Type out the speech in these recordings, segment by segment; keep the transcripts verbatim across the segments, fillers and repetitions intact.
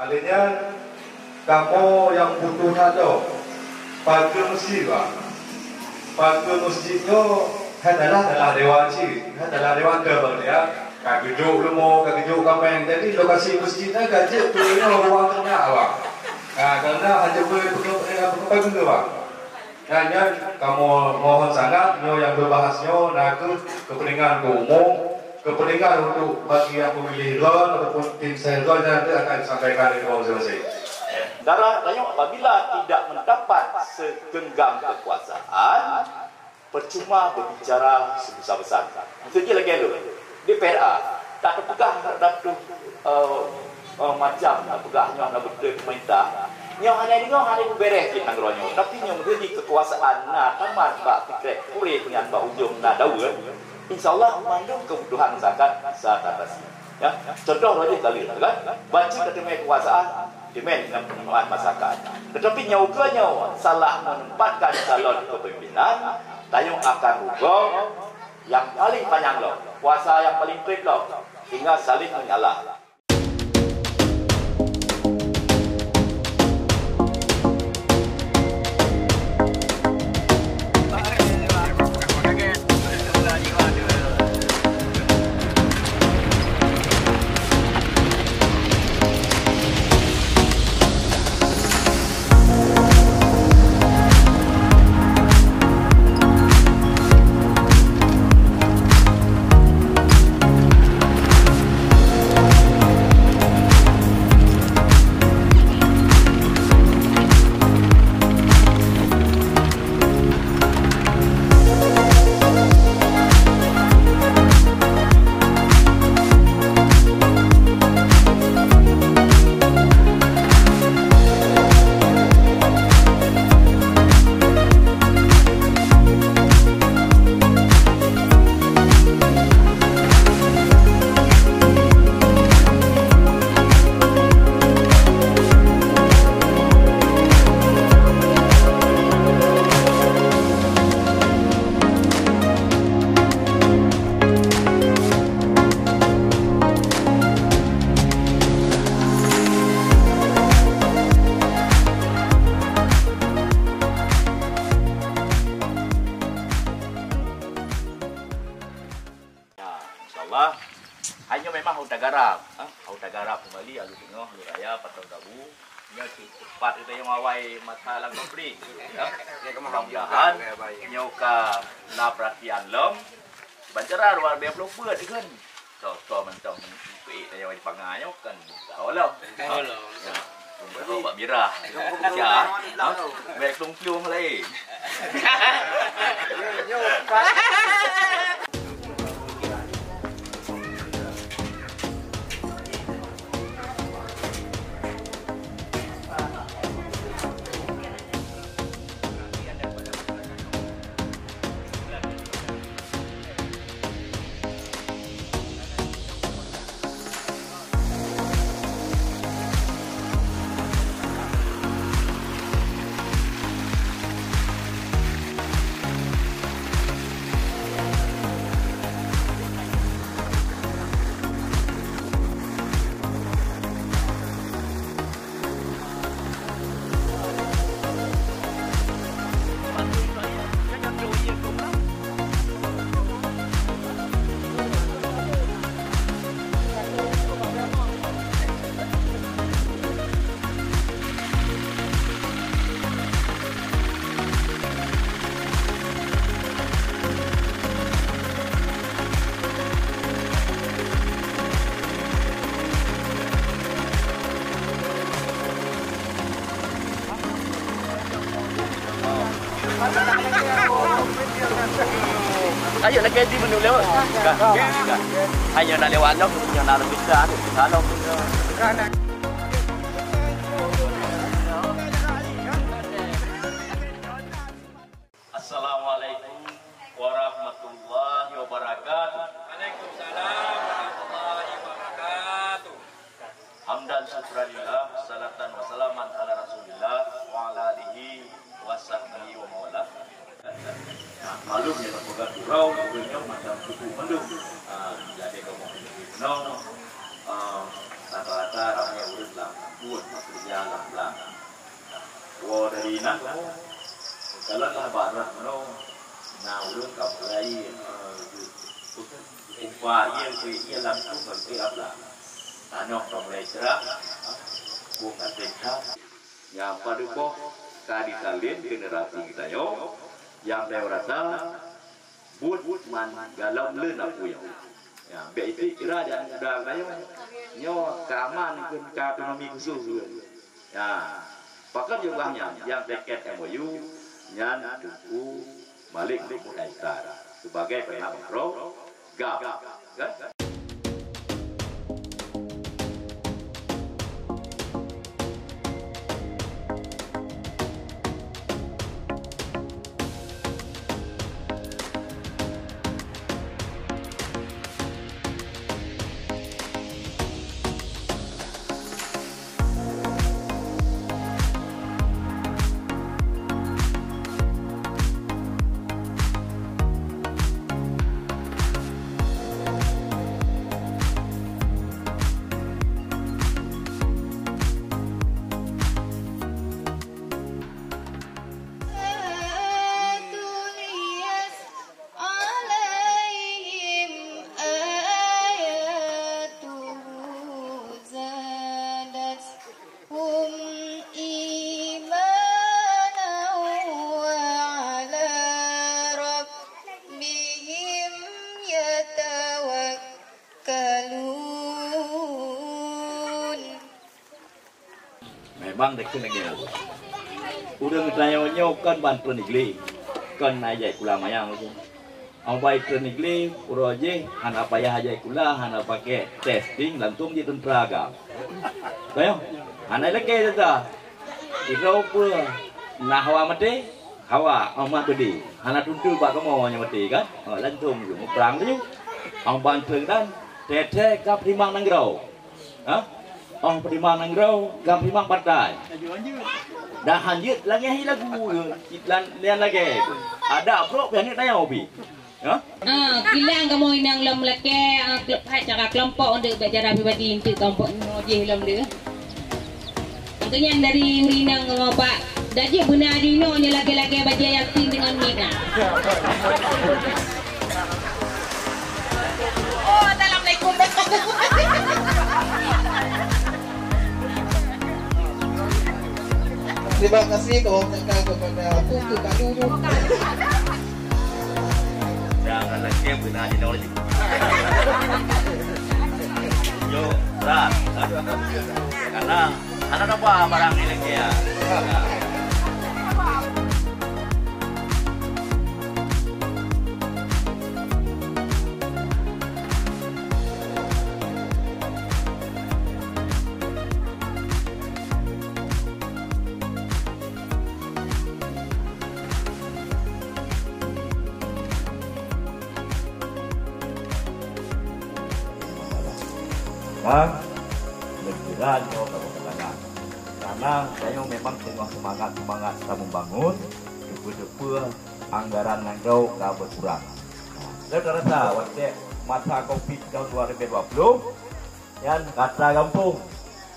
Lheueh nyan, kamoe nyang butoh that, pageue meuseujid, Pak. Pageue meuseujid nyoe hana lah, hana lah dewan cit, hana lah dewan deuh, ya. Ka geujok leumo, ka geujok kaméng. Jadi, lokasi meuseujid nyan ka jeuet keu nyoe ruang teunak, Pak. Ha, karena hana jeuet keu, keu, keu pageue, Pak. Nyan, nyan kamoe mohon sangat, nyoe nyang beubahas nyoe na kheueh keupeuntengan keu umum, keupeuntengan untuk bagi nyang peumiléh droe ataupun tim ses droe nyan, nanti akan disampaikan lé droe masing-masing. Dara tanyoe apabila tidak mendapat segenggam kekuasaan, percuma berbicara sebesar-besar. Maksud jih lagèe lôn, di P R A, tak teupeugah ratus, eh, eh, macam teupeugah nyoe na beutôi pemerintah. Nyoe hana deungoe, hana beureh cit nanggroe nyoe. Tapi nyoe meunyoe kekuasaan na tamat bak sikrek purée nyan bak ujong na daun, insya Allah mandum kebutuhan masyarakat bisa teratasi. Ya, contoh lagèe kali, kan? Bacut teumé kekuasaan, teumé ngon peuneumuan masyarakat. Tetapi nyoe ukeue nyoe salah menempatkan calon kepemimpinan, tanyoe akan rugoe nyang paling panyang lom, puasa nyang paling treb lom, sehingga saling menyalah. Ya, insyaallah. Hai nyoe memang hana tagarap, ha? Hana tagarap keumbali, aloe teungoh, aloe raya, patong gabu. Nyoe cit teumpat geutanyoe awai masa lam konflik, ha? Mudah-mudahan nyoe ka na peuratian lom. Bancara dua ribu dua puluh peuet kan. Soe-soe mantong peuék tanyoe di pangai nyoe kan. Tolong. Tolong. Ya. Bak mirah. Ya. Ha? Baik plueng-plueng laén. Ayo lagi di menu lewat. Ayo nak lewat dong, yang nak lebih dah tu, salam. Assalamualaikum warahmatullahi wabarakatuh. Waalaikumsalam warahmatullahi wabarakatuh. Hamdan syukranillah, salatan wa salaman ala Rasulillah wa ala alihi wa sahbihi wa mawalah. Nah, maklum ya, peugah surau, ureueng nyoe macam suku mandum. Ah, jadi kamoe keunoe, ah, rata-rata ramé ureueng lam Buet pekerja lam-lam. Woe dari inan kamoe, kalon lah barat meunoe, na ureueng ka mulai, eh, kumpa ié, ié lam tu bagi abla. Tanoh ka mulai cerah, bung até ka. Nyang padub boh ka ditalén generasi geutanyoe, nyang tayue rasa buet man galom leuen apui nyoe. Ya, bèk itik kira dan muda geutanyoe. Nyoe ka aman keu ka ekonomi khusus keu. Ya. Pakon jubah nyan, nyang teuket M O U nyan Teungku Malik Mahmud Aitar sebagai perdana menteri GAM. Kan? عليهم آياته زادتهم إيمانا وعلى ربهم يتوكلون. Memang dekeuh lagèe nyan. Ureueng geutanyoe nyoe kon ban treun i glé, kon na jai kula manyang lagèe. Ong bai treun i glé, uroe jih hana payah jai kula, hana pakai testing, langsung jeuet teuntra agam. Tanyong, hana lagèe teuta. Sidroe peue na hawa maté, hawa ong mat beudé. Hana tuntu bak kamoe nyang maté kan? Oh, langsung ju muprang ju. Ong ban treun dan teuh-teuh ka peutimang nanggroe. Ha? Ong peutimang nanggroe, gam peutimang partai. Dah hanjeuet langèh lagu, lan lian lagèe. Adak brok pih hanjeuet tayong pih. Ha? Ah, kilang kamoe inong lom lakèe, ah, klub hai cara kelompok untuk bak cara pribadi untuk kelompok nyoe jih lom deh. Makanya dari ureueng inong kamoe pak, dah jeuet beuna jinoe nyoe lagèe-lagèe bajèe yatim dengan mina. Oh, assalamualaikum. Terima kasih kami ucapkan kepada Putu Kadu. Jangan lagi benar di nol. Yo, ras. Karena Hana nampak barang ni lagi ya. Kan? Neugura nyoe ka beukeulalan. Karena tanyoe memang teungoh seumangat-seumangat tameubangun, teupeu-teupeu anggaran nanggroe ka beukurang. Nah, lôn rasa watèe masa covid tahun dua ribu dua puluh, nyan rata gampông,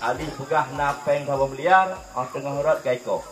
alih peugah na péng saboh miliar, 'oh teungoh rot ka ikoh.